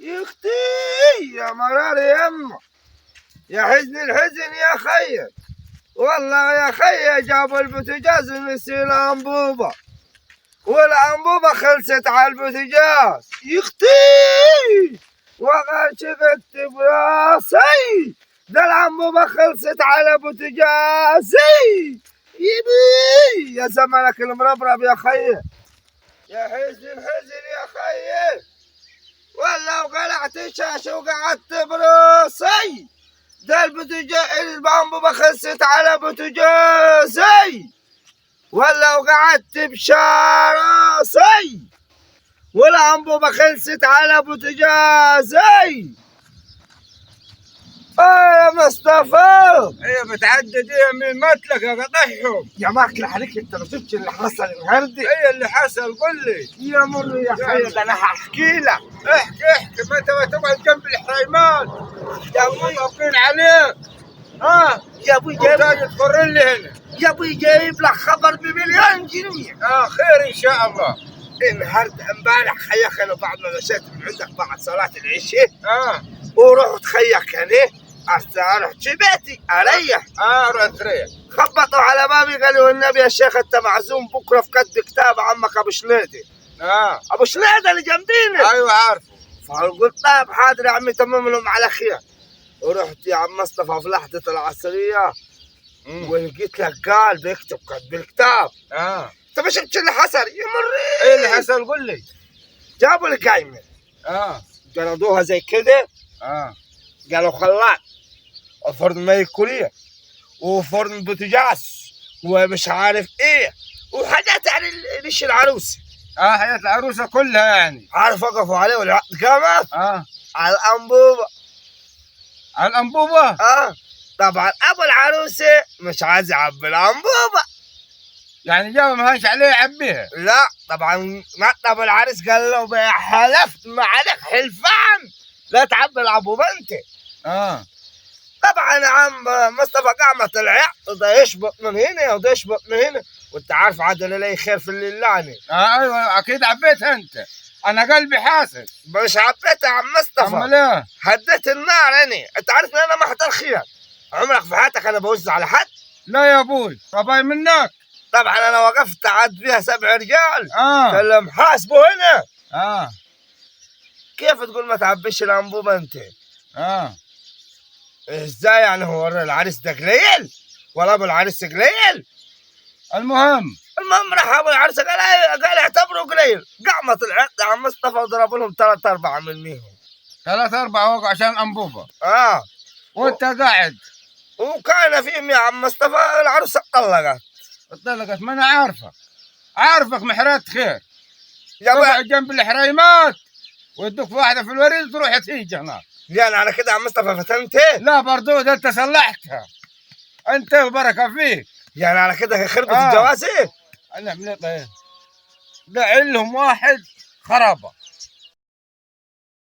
يختي يا مرار يما، يا حزن الحزن يا خي. والله يا خي جابوا البوتجاز نسي الانبوبة، والانبوبه خلصت على البوتجاز. يختي وغشقت براسي، ده الانبوبة خلصت على بوتجازي. يبي يا زمانك المربرب يا خي، يا حزن حزن يا خي. والله وقلعت الشاشة وقعدت براسي، ده البوتجاز الانبوبة خلصت على بوتجازي. والله وقعدت بشاراسي، والانبوبة خلصت على بوتجازي. يا مصطفى هي بتعدد ايه من متلك يا قطعهم يا ماكل عليك، انت ما شفتش اللي حصل النهارده؟ ايه اللي حصل؟ قل لي يا مر يا خي، ده انا هحكي لك. احكي احكي، ما انت ما تقعد جنب الحريمان يا ابوي واقفين عليك. ها يا ابوي جايب جاي تقر لي هنا يا ابوي جايب لك خبر بمليون جنيه. خير ان شاء الله. النهارده امبارح خيخ انا بعد ما مشيت من عندك بعد صلاة العشاء ورحت خيخ هنا، رحت في بيتي اريح. رحت تريح. خبطوا على بابي قالوا النبي يا شيخ انت معزوم بكره في كتب كتاب عمك ابو شليده. ابو شليده اللي جنبينا. ايوه عارفه. فقلت طيب حاضر يا عمي، تمام لهم على خير. ورحت يا عم مصطفى في لحظة العصرية ولقيت لك قال بيكتب كتب الكتاب. انت ما شفتش اللي حصل يا مري؟ ايه اللي حصل؟ قل لي. جابوا القايمة جلدوها زي كده. قالوا خلاط وفرن ميكولية وفرن بوتجاز ومش عارف ايه وحاجات يعني ليش العروسة. حياة العروسة كلها يعني. عارف وقفوا عليه والعقد قامت على الانبوبة. على الانبوبة؟ طبعا ابو العروسة مش عايز يعبي الانبوبة. يعني جاب ما هانش عليه يعبيها؟ لا طبعا ابو العريس قال له حلفت ما عليك حلفان لا تعبي الانبوبة انت. طبعا عم مصطفى قامت العقد ده يشبط من هنا وده يشبط من هنا، وانت عارف عاد لا خير في اللعنة. ايوه اكيد عبيتها انت، انا قلبي حاسس. مش عبيتها يا عم مصطفى. امال ايه؟ هديت النار انا، انت عارف ان انا ما احضر خير. عمرك في حياتك انا بوزع على حد؟ لا يا ابوي، رباي منك. طبعا انا وقفت عاد فيها 7 رجال. قال لهم حاسبوا هنا. كيف تقول ما تعبيش الانبوبة انت؟ ازاي يعني؟ هو العريس ده قليل ولا ابو العريس قليل؟ المهم راح ابو العريس قال اعتبره قليل. قامت العقد عم مصطفى وضربوا لهم 3 4 منيهم. 3 4 وقعوا عشان الانبوبة. وانت قاعد. وكان فيهم يا عم مصطفى العروسة اتطلقت. اتطلقت؟ ما انا عارفك، عارفك محرات خير. يا جنب الحريمات ويدوك واحدة في الوريد تروح تهيج هناك. يعني على كده يا عم مصطفى فتنت؟ لا برضو ده انت صلحتها انت وبركة فيك. يعني على كده خربت الجوازه؟ انا عملت ايه؟ دع لهم واحد خرابه.